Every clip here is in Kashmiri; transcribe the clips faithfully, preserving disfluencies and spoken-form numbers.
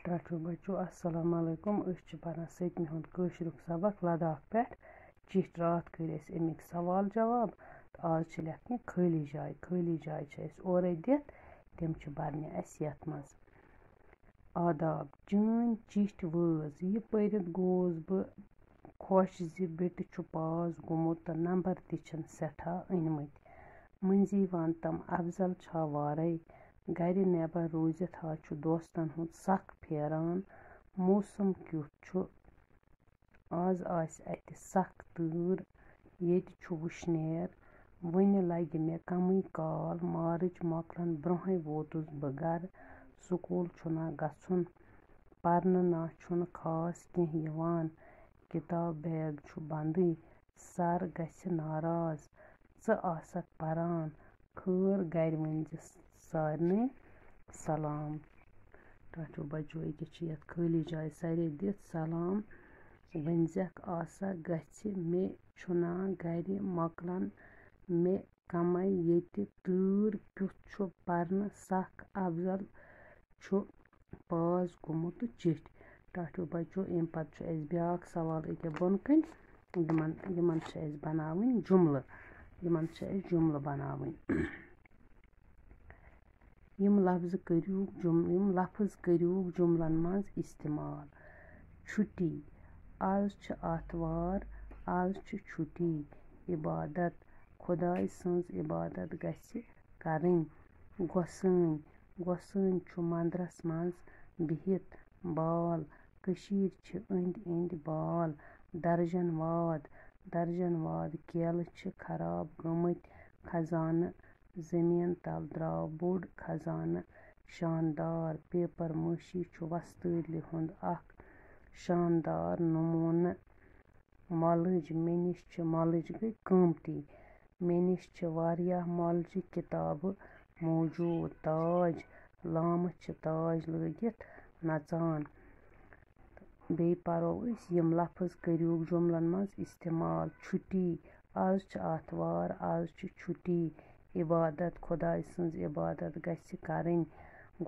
ٹاٹھیو بچو، السلام علیکم۔ أسۍ چھِ پران سٔتمہِ ہُنٛد کٲشرُک سبق لداخ پٮ۪ٹھ۔ چِٹھۍ راتھ کٔرۍ اَسہِ اَمِکۍ سوال جواب، تہٕ آز چھِ لیکھنہِ خٲلی جایہِ۔ خٲلی جایہِ چھِ اَسہِ اورَے دِتھ، تِم چھِ بَرنہِ اَسہِ یَتھ منٛز۔ آداب، چٲنۍ چِٹھۍ وٲژ۔ یہِ پٔرِتھ گوس بہٕ خۄش زِ بیٹہٕ چھُ پاس گوٚمُت تہٕ نمبر تہِ چھِن سٮ۪ٹھاہ أنۍمٕتۍ۔ مٔنٛزی وَن تم، افضل چھا وارَے؟ گرِ نٮ۪بر روٗزِتھ ہا چھُ دوستن ہُنٛد سکھ پھیران۔ موسم کیُتھ چھُ؟ آز آسہِ اَتہِ سخ تۭر، ییٚتہِ چھُ وٕشنیر۔ وٕنہِ لَگہِ مےٚ کَمٕے کال، مارٕچ مۄکلَن برٛونٛہٕے ووتُس بہٕ گَرٕ۔ سکوٗل چھُنہ گژھُن، پَرنہٕ نہ چھُنہٕ خاص کینٛہہ یِوان۔ کِتاب بیگ چھُ بنٛدٕے، سَر گژھِ ناراض۔ ژٕ آسَکھ پَران، خٲر گَرِ ؤنۍزِ سارنٕے سلام۔ ٹاٹھیو بچو، أکِس چھِ یَتھ خٲلی جایہِ سَرے دِتھ سلام۔ ؤنۍزٮ۪کھ آسا گژھِ، مےٚ چھُنا گَرِ مۄکلَن مےٚ کَمَے ییٚتہِ تۭر کیُتھ چھُ پَرنہٕ سَکھ افضل چھُ پاس گوٚمُت تہٕ چِٹھۍ۔ ٹاٹھیو بچو، اَمہِ پَتہٕ چھُ اَسہِ بیٛاکھ سوال أکیٛاہ بۄنہٕ کَنہِ۔ یِمَن، یِمَن چھِ اَسہِ بناوٕنۍ جُملہٕ۔ یِمَن چھِ اَسہِ جُملہٕ بناوٕنۍ۔ یِم لفظ کٔرِو جُم-، یِم لفظ کٔرِو جُملن منٛز استعمال۔ چھُٹی، آز چھِ آتھوار، آز چھِ چھُٹی۔ عبادت، خۄداے سٕنٛز عبادت گژھِ کرٕنۍ۔ گۄسٲنۍ، گۄسٲنۍ چھُ مندرس منٛز بِہِتھ۔ بال، کٔشیٖرِ چھِ أنٛدۍ أنٛدۍ بال۔ درجن واد، درجن واد کیلہٕ چھِ خراب گٔمٕتۍ۔ خزانہٕ، زٔمیٖن تل درٛاو بوٚڑ خزانہٕ۔ شاندار، پیپر مٲشی چھُ وۄستٲدلہِ ہُنٛد اکھ شاندار نموٗنہٕ۔ مۄلٕج، مےٚ نِش چھِ، مۄلٕج گٔے قۭمتی۔ مےٚ نِش چھِ واریاہ مۄلجہِ کِتابہٕ موجود۔ تاج، لامہٕ چھِ تاج لٲگِتھ نژان۔ بیٚیہِ پَرو أسۍ، یِم لفظ کٔرِو جُملن منٛز استعمال۔ چھُٹی، آز چھِ آتھوار، آز چھِ چھُٹی۔ عبادت، خۄداے سٕنٛز عبادت گژھِ کرٕنۍ۔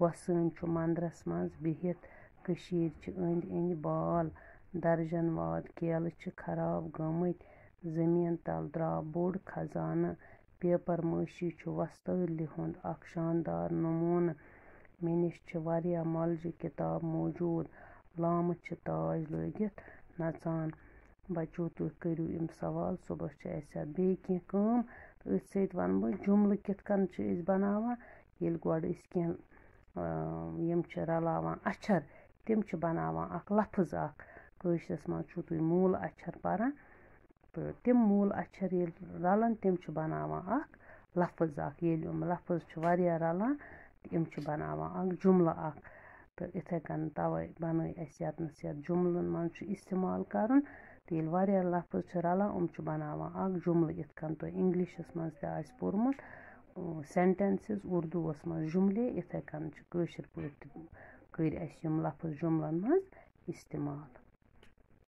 گۄسٲنۍ چھُ مندرس منٛز بِہِتھ۔ کٔشیٖرِ چھِ أنٛدۍ أنٛدۍ بال۔ درجن واد کیلہٕ چھِ خراب گٔمٕتۍ۔ زٔمیٖن تل درٛاو بوٚڑ خزانہٕ۔ پیپر مٲشی چھُ وۄستٲدلہِ ہُنٛد اکھ شاندار نموٗنہٕ۔ مےٚ نِش چھِ واریاہ مۄلجہِ کِتاب موجود۔ لامہٕ چھِ تاج لٲگِتھ نژان۔ بچو، تُہۍ کٔرِو یِم سوال۔ صُبحس چھِ اَسہِ اَتھ بیٚیہِ کینٛہہ کٲم۔ تہٕ أتھۍ سۭتۍ وَنہٕ بہٕ، جُملہٕ کِتھ کٔنۍ چھِ أسۍ بناوان، ییٚلہِ گۄڈٕ أسۍ کینٛہہ، آ، یِم چھِ رلاوان اَچھر، تِم چھِ بناوان اکھ لفظ اکھ۔ کٲشرِس منٛز چھُو تُہۍ موٗل اَچھر پَران، تہٕ تِم موٗل اَچھر ییٚلہِ رَلَن، تِم چھِ بَناوان اَکھ لفظ اَکھ۔ ییٚلہِ یِم لفظ چھِ واریاہ رَلان، تہٕ یِم چھِ بَناوان اَکھ جُملہٕ اَکھ۔ تہٕ یِتھَے کٔنۍ تَوَے بَنٲے اَسہِ یَتنَس یَتھ جُملَن منٛز چھُ استعمال کَرُن۔ تہٕ ییٚلہِ واریاہ لفظ چھِ رَلان، یِم چھِ بَناوان اَکھ جُملہٕ۔ یِتھ کٔنۍ تۄہہِ اِنٛگلِشَس منٛز تہِ آسہِ پوٚرمُت، سٮ۪نٹٮ۪نسِز، اُردوٗوَس منٛز جُملے، یِتھَے کٔنۍ چھِ کٲشِر پٲٹھۍ تہِ کٔرۍ اَسہِ یِم لفظ جُملَن منٛز استعمال۔